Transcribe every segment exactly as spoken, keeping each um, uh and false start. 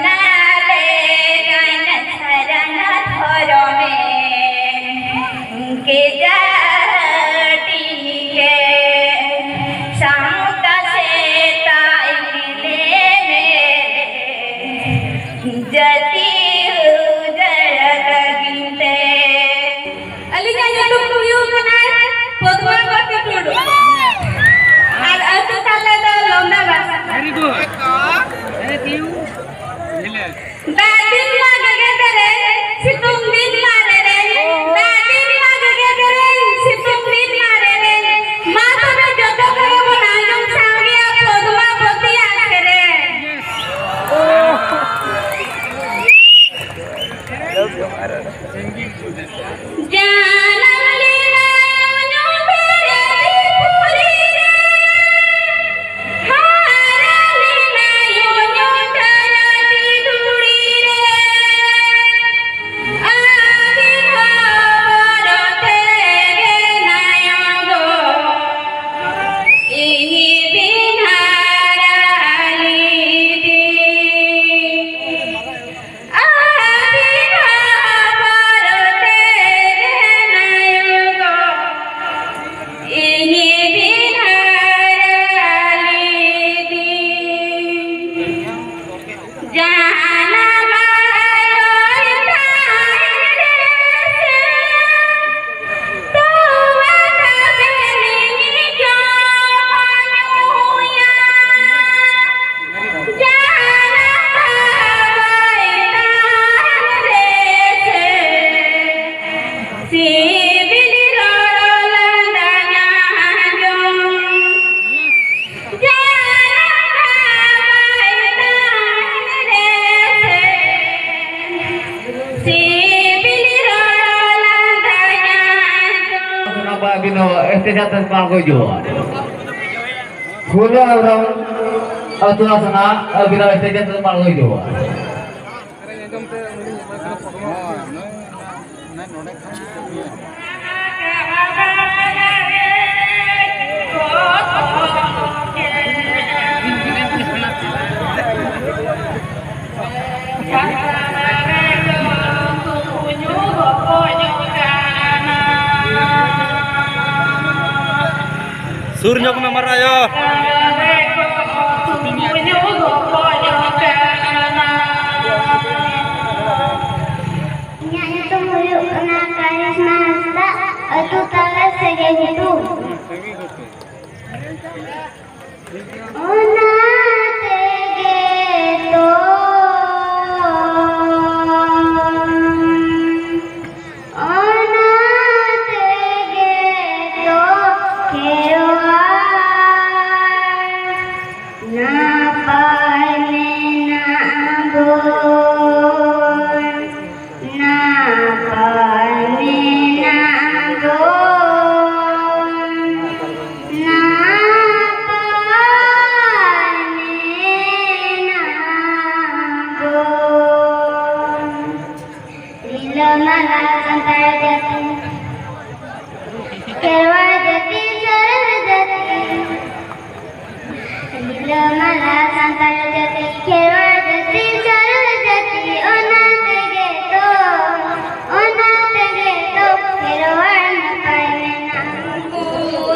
ᱱᱟᱞᱮ ᱜᱟᱱ ᱥᱟᱨᱱᱟ ᱫᱷᱚᱨᱚᱢᱮ ᱠᱮᱡᱟᱴᱤ ᱜᱮ ᱥᱟᱶᱛᱟ ᱥᱮᱛᱟ ᱤᱧ ᱞᱮ ᱢᱮ ᱡᱟᱹᱛᱤ ᱩᱡᱟᱹᱲ ᱞᱟᱹᱜᱤᱫ ᱛᱮ᱾ ᱟᱹᱞᱤᱧᱟᱜ ᱧᱩᱛᱩᱢ ᱫᱚ ᱦᱩᱭᱩᱜ ᱠᱟᱱᱟ ᱯᱚᱫᱢᱟᱵᱚᱛᱤ ᱴᱩᱰᱩ᱾ ᱟᱨ ᱟᱹᱛᱩ ᱛᱟᱞᱮ ᱫᱚ ᱞᱚᱱᱰᱟ ᱵᱟᱥᱟ᱾ Very good. Thank you. ᱫᱟᱜ ᱫᱤᱱ ᱢᱟ ᱜᱮᱜᱮᱫ ᱨᱮ, ᱥᱤᱛᱩᱝ ᱫᱤᱱ ᱢᱟ ᱨᱮᱨᱮᱧ᱾ ᱫᱟᱜ ᱫᱤᱱ ᱢᱟ ᱜᱮᱜᱮᱫ ᱨᱮ, ᱥᱤᱛᱩᱝ ᱫᱤᱱ ᱢᱟ ᱨᱮᱨᱮᱧ᱾ ᱢᱟ ᱛᱚᱵᱮ ᱡᱚᱛᱚ ᱠᱚᱜᱮ ᱵᱚᱱ ᱟᱸᱡᱚᱢ ᱥᱟᱶ ᱜᱮᱭᱟ ᱯᱚᱫᱢᱟᱵᱚᱛᱤᱭᱟᱜ ᱥᱮᱨᱮᱧ᱾ ᱡᱟᱱᱟᱢ ᱞᱮᱱᱟᱭ ᱧᱩᱛ ᱨᱮ ᱯᱩᱨᱤ ᱨᱮ, ᱦᱟᱨᱟ ᱞᱮᱱᱟᱭ ᱧᱩᱛ ᱨᱮ ᱫᱷᱩᱲᱤ ᱨᱮ, ᱟᱹᱰᱤ ᱦᱚᱲ ᱛᱮᱜᱮ ᱱᱟᱭᱚᱜ ᱤᱧ ᱵᱤᱱ ᱦᱟᱨᱟ ᱞᱮᱫᱮ᱾ ᱥᱤᱵᱤᱞ ᱨᱚᱲ ᱞᱟᱸᱫᱟ ᱧᱟᱢ ᱡᱚᱝ᱾ ᱡᱟᱱᱟᱢ ᱵᱟᱭ ᱛᱟᱦᱮᱱ ᱨᱮ ᱥᱤᱵᱤᱞ ᱨᱚᱲ ᱞᱟᱸᱫᱟ ᱧᱟᱢ ᱡᱚᱝ᱾ ᱟᱹᱵᱤᱱ ᱦᱚᱸ ᱥᱴᱮᱡ ᱟᱛᱮ ᱢᱟᱲᱟᱝ ᱠᱚ ᱦᱤᱡᱩᱜᱼᱟ᱾ ᱯᱷᱩᱞᱳ ᱦᱮᱢᱵᱨᱚᱢ ᱟᱹᱛᱩ ᱟᱥᱱᱟ ᱟᱹᱵᱤᱱ ᱦᱚᱸ ᱥᱴᱮᱡ ᱟᱛᱮ ᱢᱟᱲᱟᱝ ᱠᱚ ᱦᱤᱡᱩᱜᱼᱟ᱾ ᱥᱩᱨ ᱧᱚᱜ ᱢᱮ, ᱢᱟᱨᱟᱝ ᱟᱭᱳ᱾ ᱤᱧᱟᱹᱜ ᱧᱩᱛᱩᱢ ᱦᱩᱭᱩᱜ ᱠᱟᱱᱟ ᱠᱟᱨᱤᱥᱢᱟ ᱦᱟᱸᱥᱫᱟ, ᱟᱹᱛᱩ ᱛᱟᱞᱟ ᱥᱮᱜᱮ ᱜᱷᱩᱴᱩ᱾ ᱚᱱᱟ ᱛᱮᱜᱮ ᱛᱚ, ᱚᱱᱟ ᱛᱮᱜᱮ ᱛᱚ ᱠᱷᱮᱨᱣᱟᱲ ᱱᱟᱯᱟᱭ ᱢᱮᱱᱟᱜ ᱵᱚᱱ᱾ ᱱᱟᱯᱟᱭ ᱢᱮᱱᱟᱜ ᱵᱚᱱ, ᱱᱟᱯᱟᱭ ᱢᱮᱱᱟᱜ ᱵᱚᱱ᱾ ᱨᱤᱞᱟᱹᱢᱟᱞᱟ ᱥᱟᱱᱛᱟᱲ ᱡᱟᱹᱛᱤ, ᱠᱷᱮᱨᱣᱟᱲ ᱡᱟᱹᱛᱤ, ᱥᱚᱨᱮᱥ ᱡᱟᱹᱛᱤ᱾ ᱨᱤᱞᱟᱹᱢᱟᱞᱟ ᱥᱟᱱᱛᱟᱲ ᱡᱟᱹᱛᱤ, ᱠᱷᱮᱨᱣᱟᱲ ᱡᱟᱹᱛᱤ, ᱥᱚᱨᱮᱥ ᱡᱟᱹᱛᱤ, ᱚᱱᱟ ᱛᱮᱜᱮ ᱛᱚ, ᱚᱱᱟ ᱛᱮᱜᱮ ᱛᱚ, ᱠᱷᱮᱨᱣᱟᱲ ᱱᱟᱯᱟᱭ ᱢᱮᱱᱟᱜᱼᱟ᱾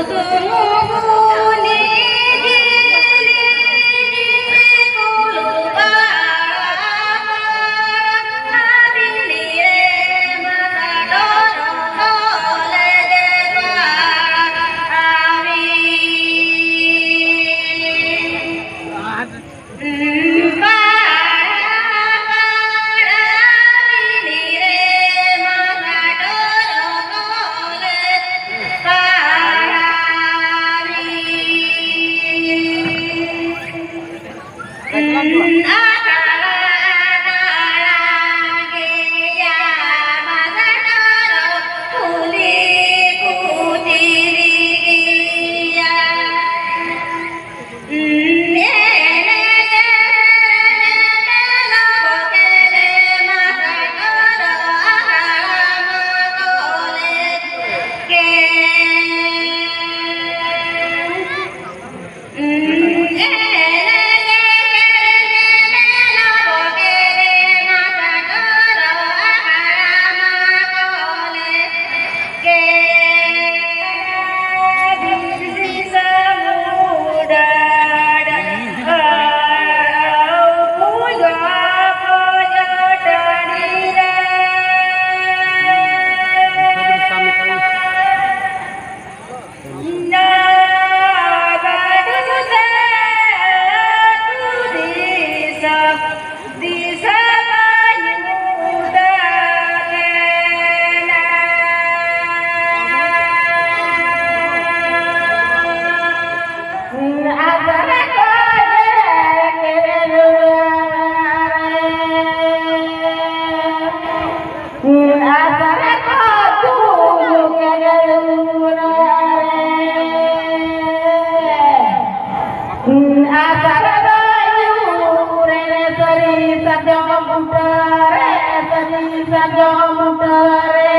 ᱥᱟᱨᱡᱚᱢ ᱵᱩᱴᱟᱹ ᱨᱮ, ᱥᱟᱹᱨᱤ ᱥᱟᱨᱡᱚᱢ ᱵᱩᱴᱟᱹ ᱨᱮ,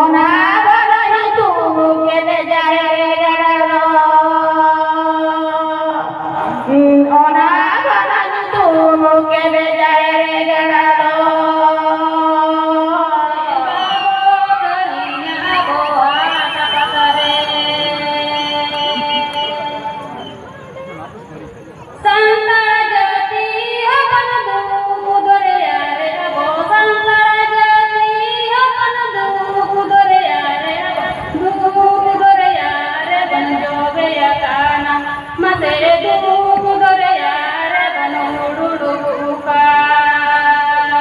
ᱚᱱᱟ ᱵᱟᱞᱟ ᱧᱩᱛᱩᱢ ᱠᱮᱫᱮ ᱡᱟᱦᱮᱨ ᱜᱟᱲ ᱫᱚ, ᱚᱱᱟ ᱵᱟᱞᱟ ᱧᱩᱛᱩᱢ ᱠᱮᱫᱮ ᱡᱟᱦᱮᱨ ᱜᱟᱲ ᱫᱚ᱾ ᱥᱟᱱᱛᱟᱲ ᱡᱟᱹᱛᱤ ᱦᱚᱯᱚᱱ ᱫᱩᱠ ᱫᱚᱨᱭᱟ ᱨᱮ ᱟᱵᱚ, ᱥᱟᱱᱛᱟᱲ ᱡᱟᱹᱛᱤ ᱦᱚᱯᱚᱱ ᱫᱩᱠ ᱫᱚᱨᱭᱟ ᱨᱮ ᱟᱵᱚ, ᱫᱩᱠ ᱫᱚᱨᱭᱟ ᱨᱮ ᱵᱚᱱ ᱡᱚᱵᱮ ᱟᱠᱟᱱᱟ, ᱢᱟᱥᱮ ᱫᱩᱠ ᱫᱚᱨᱭᱟ ᱨᱮ ᱵᱚᱱ ᱦᱩᱲᱩᱲᱩ ᱟᱠᱟᱱᱟ᱾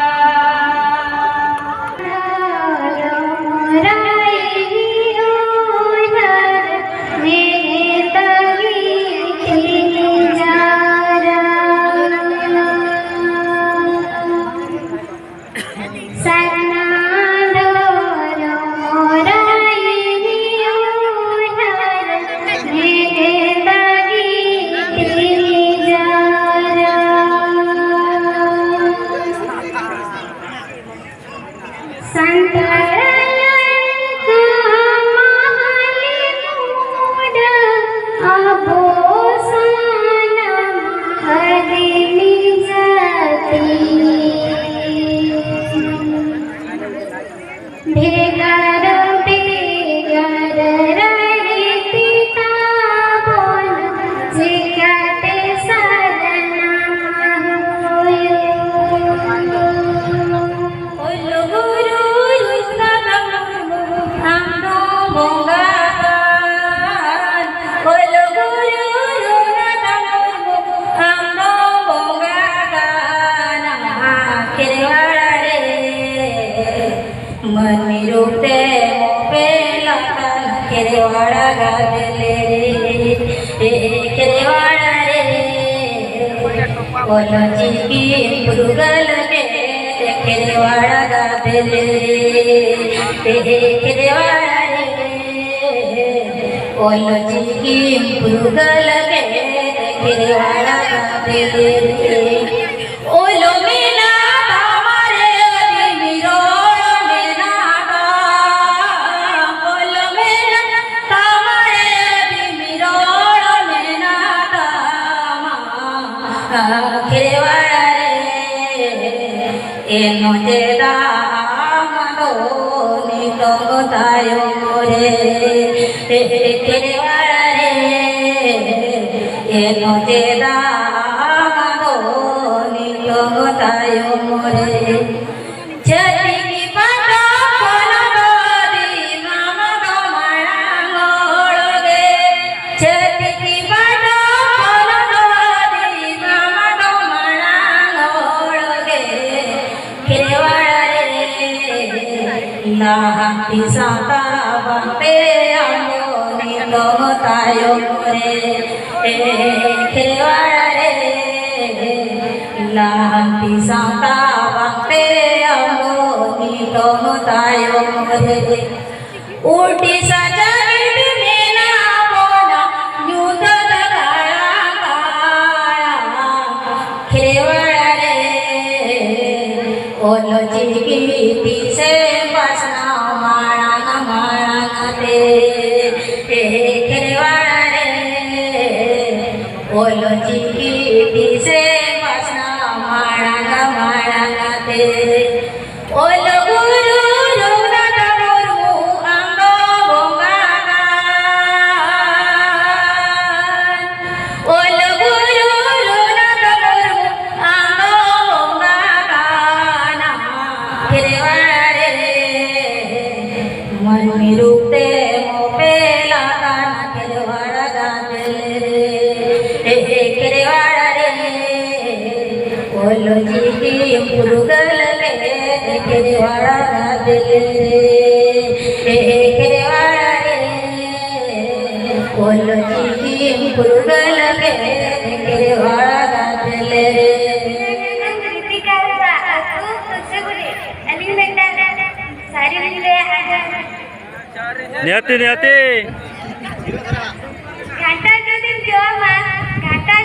ᱥᱟᱱᱛᱟᱲ ᱞᱮᱠᱟ ᱢᱟᱦᱞᱮ ᱢᱩᱰᱟᱹ ᱟᱵᱚ ᱥᱟᱱᱟᱢ ᱟᱹᱫᱤᱢ ᱡᱟᱹᱛᱤ᱾ ᱵᱷᱮᱜᱟᱨ ᱵᱷᱮᱜᱟᱨ ᱨᱟᱹᱭᱨᱤᱛᱤ ᱛᱟᱵᱚᱱ, ᱪᱮᱠᱟᱛᱮ ᱥᱟᱨᱱᱟ ᱦᱩᱭᱩᱜ? ᱚᱞ ᱜᱩᱨᱩ ᱨᱚᱜᱷᱩᱱᱟᱛᱷ ᱢᱩᱨᱢᱩ, ᱟᱢ ᱫᱚ ᱵᱚᱸᱜᱟ ᱜᱟᱲ᱾ ᱚᱞ ᱜᱩᱨᱩ ᱨᱚᱜᱷᱩᱱᱟᱛᱷ ᱢᱩᱨᱢᱩ, ᱟᱢ ᱫᱚ ᱵᱚᱸᱜᱟ ᱜᱟᱲ᱾ ᱠᱷᱮᱨᱣᱟᱲ ᱨᱮ ᱢᱟᱹᱱᱢᱤ ᱨᱩᱯ ᱛᱮᱢ ᱚᱯᱮᱞ ᱟᱠᱟᱱ ᱠᱷᱮᱨᱣᱟᱲ ᱜᱟᱫᱮᱞ ᱨᱮ, ᱠᱷᱮᱨᱣᱟᱲ ᱨᱮ ᱚᱞ ᱪᱤᱠᱤ ᱯᱷᱩᱨᱜᱟᱹᱞ ᱠᱮᱫ ᱠᱷᱮᱨᱣᱟᱲ ᱜᱟᱫᱮᱞ ᱨᱮ, ᱠᱷᱮᱨᱣᱟᱲ ᱨᱮ ᱚᱞ ᱪᱤᱠᱤ ᱯᱷᱩᱨᱜᱟᱹᱞ ᱠᱮᱫ ᱠᱷᱮᱨᱣᱟᱲ ᱜᱟᱫᱮᱞ ᱨᱮ᱾ ᱚᱞ ᱢᱮᱱᱟᱜ ᱛᱟᱢᱟ ᱨᱮ ᱟᱹᱫᱤᱢ ᱨᱚᱲ ᱢᱮᱱᱟᱜ ᱛᱟᱢᱟ, ᱚᱞ ᱢᱮᱱᱟᱜ ᱛᱟᱢᱟ ᱨᱮ ᱟᱹᱫᱤᱢ ᱨᱚᱲ ᱢᱮᱱᱟᱜ ᱛᱟᱢᱟ, ᱠᱷᱮᱨᱣᱟᱲ ᱨᱮ᱾ ᱮᱱ ᱪᱮᱫᱟᱜ ᱟᱢ ᱫᱚ ᱱᱤᱛᱚᱝ ᱛᱟᱭᱚᱢ ᱨᱮ, ᱠᱷᱮᱨᱣᱟᱲ ᱨᱮ? ᱮᱱ ᱪᱮᱫᱟᱜ ᱟᱢ ᱫᱚ ᱱᱤᱛᱚᱝ ᱛᱟᱭᱚᱢ ᱨᱮ? ᱪᱷᱟᱹᱛᱤᱠ ᱯᱟᱛᱚᱠ ᱠᱷᱚᱱ ᱫᱚ ᱫᱤᱱ ᱟᱢ ᱫᱚ ᱢᱟᱲᱟᱝ ᱦᱚᱲ ᱜᱮ᱾ ᱪᱷᱟᱹᱛᱤᱠ ᱯᱟᱛᱚᱠ ᱠᱷᱚᱱ ᱫᱚ ᱫᱤᱱ ᱟᱢ ᱫᱚ ᱢᱟᱲᱟᱝ ᱦᱚᱲ ᱜᱮ᱾ ᱠᱷᱮᱨᱣᱟᱲ ᱨᱮ, ᱞᱟᱦᱟᱱᱛᱤ ᱥᱟᱶᱛᱟ ᱵᱟᱝᱛᱮ ᱟᱢ ᱫᱚ ᱱᱤᱛᱚᱜ ᱛᱟᱭᱚᱢ ᱨᱮ᱾ ᱮ ᱠᱷᱮᱨᱣᱟᱲ ᱨᱮ, ᱞᱟᱦᱟᱱᱛᱤ ᱥᱟᱶᱛᱟ ᱵᱟᱝᱛᱮ ᱟᱢ ᱫᱚ ᱱᱤᱛᱚᱜ ᱛᱟᱭᱚᱢ ᱨᱮ᱾ ᱩᱞᱴᱤ ᱥᱟᱪᱟᱨ ᱢᱮᱱᱟᱜ ᱵᱚᱱᱟ ᱧᱩᱛᱟᱹᱛ ᱠᱟᱲᱟ ᱠᱟᱲᱟ᱾ ᱠᱷᱮᱨᱣᱟᱲ ᱨᱮ, ᱚᱞ ᱪᱤᱠᱤ ᱛᱤᱥᱮ ᱯᱟᱥᱱᱟᱣ ᱢᱟᱲᱟᱝ ᱢᱟᱲᱟᱝ ᱛᱮ᱾ ᱮ ᱠᱷᱮᱨᱣᱟᱲ ᱨᱮ, ᱚᱞ ᱪᱤᱠᱤ ᱛᱤᱥᱮ ᱯᱟᱥᱱᱟᱣ ᱢᱟᱲᱟᱝ ᱢᱟᱲᱟᱝ ᱛᱮ᱾ ᱚᱞ ᱜᱩᱨᱩ ᱨᱚᱜᱷᱩᱱᱟᱛᱷ ᱢᱩᱨᱢᱩ ᱟᱢ ᱫᱚ ᱵᱚᱸᱜᱟ ᱜᱟᱱ᱾ ᱚᱞ ᱜᱩᱨᱩ ᱨᱚᱜᱷᱩᱱᱟᱛᱷ ᱢᱩᱨᱢᱩ ᱟᱢ ᱫᱚ ᱵᱚᱸᱜᱟ ᱜᱟᱱ᱾ ᱠᱷᱮᱨᱣᱟᱲ ᱨᱮ, ᱢᱟᱹᱱᱢᱤ ᱨᱩᱯ ᱛᱮᱢ ᱚᱯᱮᱞ ᱟᱠᱟᱱ ᱠᱷᱮᱨᱣᱟᱲ ᱜᱟᱫᱮᱞ ᱨᱮ᱾ ᱮ ᱠᱷᱮᱨᱣᱟᱲ ᱨᱮ, ᱚᱞ ᱪᱤᱠᱤ ᱯᱷᱩᱨᱜᱟᱹᱞ ᱞᱮᱫ ᱠᱷᱮᱨᱣᱟᱲ ᱜᱟᱫᱮᱞ ᱨᱮ᱾ ᱮ ᱠᱷᱮᱨᱣᱟᱲ ᱨᱮ, ᱚᱞ ᱪᱤᱠᱤ ᱯᱷᱩᱨᱜᱟᱹᱞ ᱞᱮᱫ ᱠᱷᱮᱨᱣᱟᱲ ᱜᱟᱫᱮᱞ ᱨᱮ᱾ ᱨᱤᱛᱤᱠᱟ ᱦᱟᱸᱥᱫᱟ, ᱟᱹᱛᱩ ᱛᱩᱞᱥᱤᱯᱩᱨᱤ᱾ ᱟᱹᱞᱤᱧ ᱢᱤᱫᱴᱟᱝ ᱥᱟᱹᱨᱤ ᱞᱤᱧ ᱞᱟᱹᱭᱟ, ᱟᱸᱡᱚᱢ᱾ ᱱᱤᱦᱟᱹᱛᱤ, ᱱᱤᱦᱟᱹᱛᱤ᱾ ᱜᱷᱟᱱᱴᱟ ᱡᱩᱫᱤᱢ ᱡᱚᱢᱟ, ᱜᱷᱟᱱᱴᱟ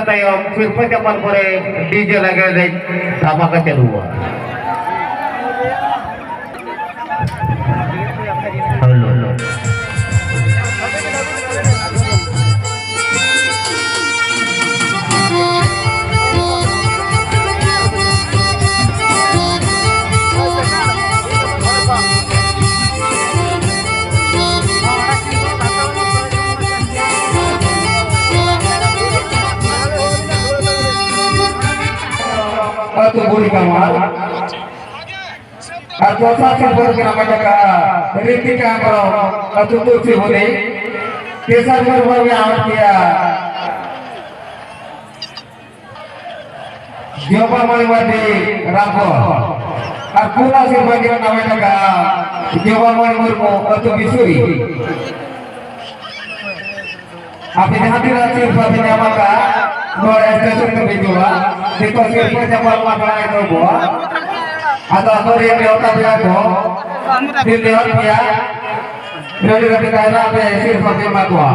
ᱛᱟᱭᱚᱢ ᱥᱤᱨᱯᱟᱹ ᱪᱟᱯᱟᱞ ᱯᱚᱨᱮ ᱰᱤᱡᱮ ᱞᱟᱜᱽᱲᱮ ᱮᱱᱮᱡ ᱫᱷᱟᱢᱟᱠᱟ ᱪᱟᱹᱞᱩᱜᱼᱟ᱾ ᱟᱹᱛᱩ ᱵᱩᱲᱦᱤ ᱠᱟᱢᱟᱨ᱾ ᱟᱨ ᱫᱚᱥᱟᱨ ᱥᱤᱨᱯᱟᱹ ᱫᱚᱠᱤᱱ ᱦᱟᱢᱮᱴ ᱟᱠᱟᱫᱼᱟ ᱨᱤᱛᱤᱠᱟ ᱦᱮᱢᱵᱨᱚᱢ, ᱟᱹᱛᱩ ᱛᱩᱞᱥᱤᱵᱚᱱᱤ᱾ ᱛᱮᱥᱟᱨ ᱥᱤᱨᱯᱟᱹ ᱫᱚᱠᱤᱱ ᱦᱟᱢᱮᱴ ᱠᱮᱫᱼᱟ ᱡᱚᱵᱟᱢᱚᱱᱤ ᱢᱟᱨᱰᱤ, ᱨᱟᱢᱜᱚᱲ᱾ ᱟᱨ ᱯᱩᱱᱟᱜ ᱥᱤᱨᱯᱟᱹ ᱫᱚᱠᱤᱱ ᱦᱟᱢᱮᱴ ᱟᱠᱟᱫᱼᱟ ᱡᱚᱵᱟᱢᱚᱱᱤ ᱢᱩᱨᱢᱩ, ᱟᱹᱛᱩ ᱵᱤᱥᱩᱭ᱾ ᱟᱯᱮ ᱡᱟᱦᱟᱸ ᱛᱤᱱᱟᱹᱜ ᱥᱤᱨᱯᱟᱹ ᱯᱮ ᱧᱟᱢ ᱟᱠᱟᱫᱼᱟ, ᱱᱚᱰᱮ ᱥᱴᱮᱥᱚᱱ ᱛᱮᱯᱮ ᱦᱤᱡᱩᱜᱼᱟ᱾ ᱱᱤᱛᱚᱜ ᱥᱤᱨᱯᱟᱹ ᱧᱟᱯᱟᱢ ᱢᱟ ᱠᱟᱱᱟ ᱮᱛᱚᱦᱚᱵᱚᱜᱼᱟ᱾ ᱟᱫᱚ ᱟᱠᱚᱨᱮᱱ ᱱᱮᱣᱛᱟ ᱯᱮᱲᱟ ᱠᱚ, ᱫᱤᱱ ᱱᱮᱦᱚᱨ ᱯᱮᱭᱟ, ᱱᱚᱰᱮ ᱨᱮᱯᱮ ᱛᱟᱦᱮᱱᱟ, ᱟᱯᱮ ᱥᱤᱨᱯᱟᱹ ᱯᱮ ᱮᱢᱟ ᱠᱚᱣᱟ᱾